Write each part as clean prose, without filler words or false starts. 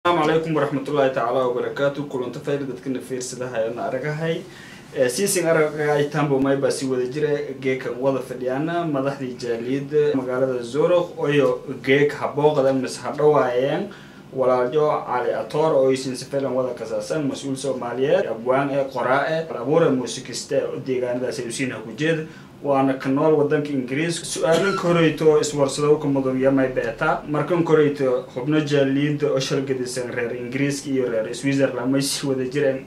Asalaamu calaykum waraxmatullaahi tacaala wabarakaatu. Kulanta fayl dadkana fiirsadahay na aragahay siisin aragay tambo mayba si wada jira geekan wada fadhiyaana madaxdii jaaliyadda magaalada Zurich oyo geek habooqda mis hadhawaayeen walaalyo Cali Atoor oo isin sifilan wada kasaasan, mas-uul Soomaaliyeed, abwaan ee qoraa ee abuura muusikiste deegaanadaas ay usiin ku jeeda, waana ka nool wadanka Ingiriiska. Su-aalan koreyto iswarsado ka mudan may beeta markan koreyto xubno jaaliyadda oo shalgadisan reer Ingiriiska iyo reer Switzerland may si wada jireen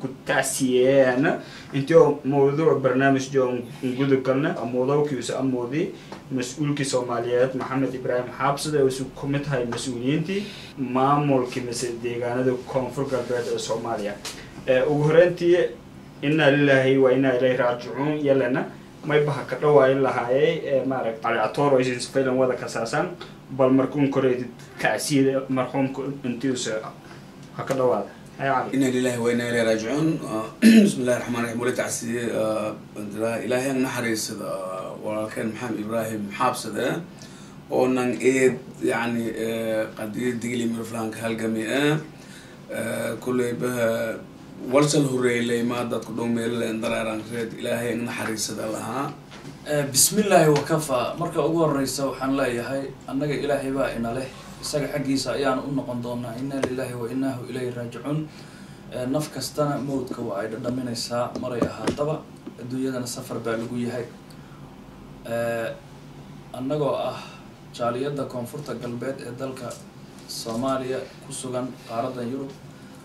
ku tacsiyeen intii oo mawduuc barnaamij jo guda galna amoodawkiisa amoodi mas-uulkii Soomaaliyeed Maxamed Ibraahim Xaabsade oo isu ku mid tahay mas-uuliyiintii maamulkii mise deegaanada Koonfur Galbeed ee Soomaaliya. Ugu horeyntii, inaa lilaahi wa inaa ilayhi raajicuun. Yalana may baha ka dhawaayin lahaayay maaragta Cali Atoor oo isin sifilan wada kasaasan, bal markuun koreydid tacsiyada marxuumka intiisa ha ka dhawaada. Ina lilahi wa inaa ilayhi raajicuun. Bismi illahi raxmaan raxiim. Wali tacsiye Ilaahay ang naxariisada walaalkeen Maxamed Ibraahim Xaabsade oo nan eed yani qadiyad Digli Mirflaanka halgami kulley baha walsal horeylay ma dadku dhow meelleen dareeran reed. Ilaahay ang naxariisada lahaa. Bismillaahi wakafa. Marka ugu horeysa waxaan leeyahay annaga Ilaahay baa ina leh, isaga xaggiisa ayaan u noqon doonaa. Inna lilahi wa innahu ilayhi raajicuun. Naf kastana mowdka waa ay dhadhaminaysaa maray ahaataba, adduunyadana safar baa lagu yahay. Annagoo ah jaaliyadda Koonfurta Galbeed ee dalka Soomaaliya ku sugan qaaradda Yurub,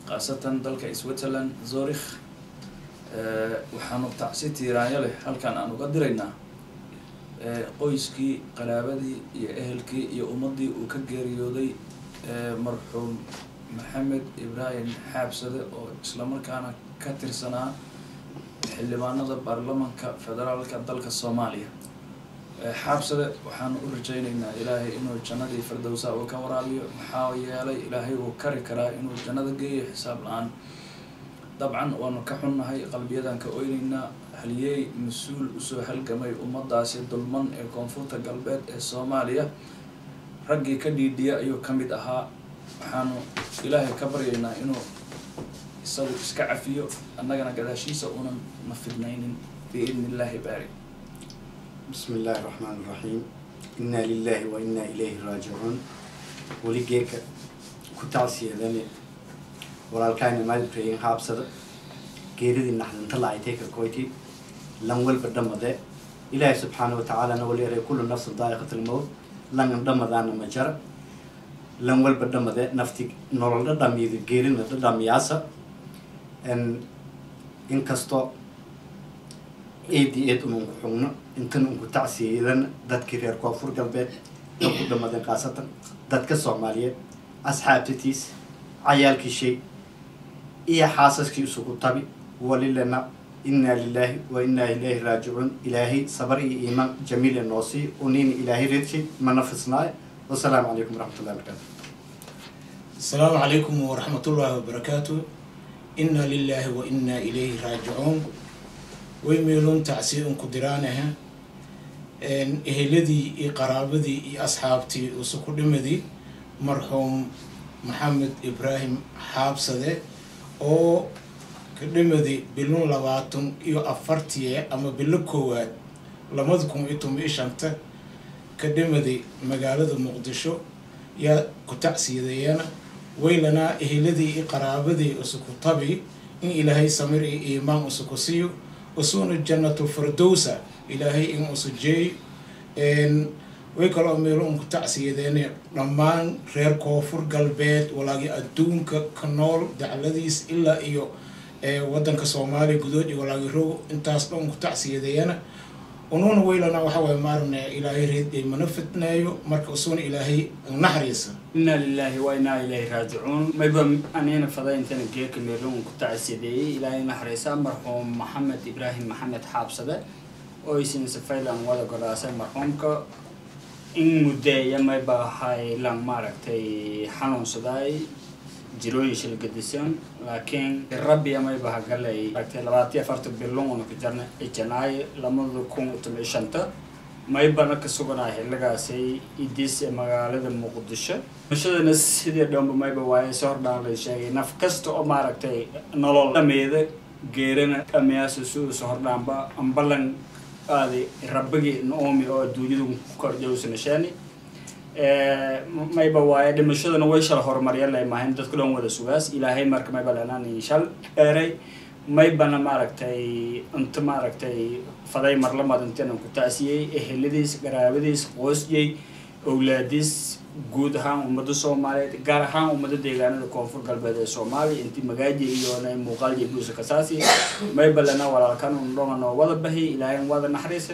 khaasatan dalka Switzerland, Zurich, waxaanu tacsi tiiraanyo leh halkan aan uga diraynaa qoyskii, qaraabadii iyo ehelkii iyo ummaddii uu ka geeriyooday marxuum Maxamed Ibraahim Xaabsade oo islamarkaana ka tirsanaa xildhibaanada baarlamanka federaalka dalka Soomaaliya. Xaabsade waxaanu u rajaynaynaa Ilaahay inuu jannadii firdowsa uu ka waraabiyo, maxaa yeelay Ilaahay wuu kari karaa inuu jannada geeyo xisaab la-aan. Dabcan waanu ka xunnahay, qalbiyadan ka oyneynaa. Halyeey mas-uul usoo halgamay ummadaasi dulman ee Koonfurta Galbeed ee Soomaaliya, raggii ka dhiidhiya ayuu ka mid ahaa. Waxaanu Ilaahay ka baryaynaa inuu isagu iska cafiyo, annagana gadaashiisa uunan na fidnaynin biidni Illaahi baari. Bismi illaahi raxmaan iraxiim. Inaa lilahi wa inaa ilayhi raajicuun. Weli geeka ku tacsiyadane walaalkaayna Maalibrayin Haabsada geeridii naxdinta lacaytay ka koyti. Lan walba dhamade, Ilaahay subxaana watacaalana wali eray kullu nafsin daa'iqat lmowt. Langan dhamadaana ma jara, lan walba dhamade, nafti nolol dhadhamiido geerina dhadhamiyaasa. Inkastoo eedi eed ununku xugno intan unku tacsiyedan dadkii reer Koonfur Galbeed ee ku dhamadeen, khaasatan dadka Soomaaliyeed, asxaabtatiis, cayaalkii shay iyo xaasaskii isugu tabi, walilana inaa lilaahi wa inaa ilayhi raajicuun. Ilaahay sabar iyo iimaan jamiil ee noo sii uniina Ilaahay reedshay mana fisnaayo. Wasalaamu calaykum waraxmatullahi wabarakatu. Asalaamu calaykum waraxmatullaahi wabarakaatu. Inna lilaahi wa inaa ilayhi raajicuun. Way meeloon tacsiye unku diraanaha eheladii iyo qaraabadii iyo asxaabtii usu ku dhimadii marxuum Maxamed Ibraahim Xaabsade oo ka dhimadi bilun 24-tii ama bilo koowaad 2015-ta ka dhimadi magaalada Muqdisho. Yaa ku tacsiyadeeyana waylanaa eheladii iyo qaraabadii usuku tabi in Ilaahay samir iyo iimaan usuku siiyo, usuuna jannatul firdowsa Ilaahay in usu jeeyo. Way kaloo meelo un ku tacsiyadeene dhammaan reer Koonfur Galbeed walaagii adduunka ka nool dacladiis ilaa iyo wadanka Soomaaliya gudood iyo walaagii rogo, intaas dhan ku tacsiyadeeyana. Unuuna weylana waxa waye maarne Ilaahay reed mana fitneeyo, marka usuuna Ilaahay naxariisa. Inna lilahi wa inaa ilayhi raajicuun. Mayba anina faday intana geeka meerun ku tacsiyadeeyey Ilaahay naxariisa marxuum Maxamed Ibraahim Maxamed Xaabsade oo isin sifaylan wada godaasay. Marxuumka in muddeeya mayba haylan maaragtay xanuunsaday jirooyin shilgadisan, laakiin Rabbi mayba hagalay maaragtay 24-ta bilon una ku jarna janaayo 2015-ta. Maybana ka suganaa xilligaasay idis ee magaalada Muqdisho. Dhimashadana sidii dhanba mayba waaye si hordhaan la sheegay, naf kasta oo maaragtay nolol dhameeda geerana dhamayaasa si uusa hordhaanba ambalan aaday rabbigii naomi oo adduunyadu ku korjowsana sheeni. Mayba waaye dhimashadana way shal horumarya lay maahayn, dadku dhan wada sugaas Ilaahay. Marka mayba lenaan shal dheeray, maybana maaragtay inta maaragtay faday marlamad intanan ku taasiyey eheladiis, qaraabadiis, qoosjey, owlaadiis, guud ahaan ummadda Soomaaliyeed, gaar ahaan ummadda deegaanada Koonfur Galbeed ee Soomaaliya intii magaaji iyo muuqaalji buusa kasaasi. Mayba lena walaalkan un dhonga noo wada bahi, Ilaahay wada naxariisa.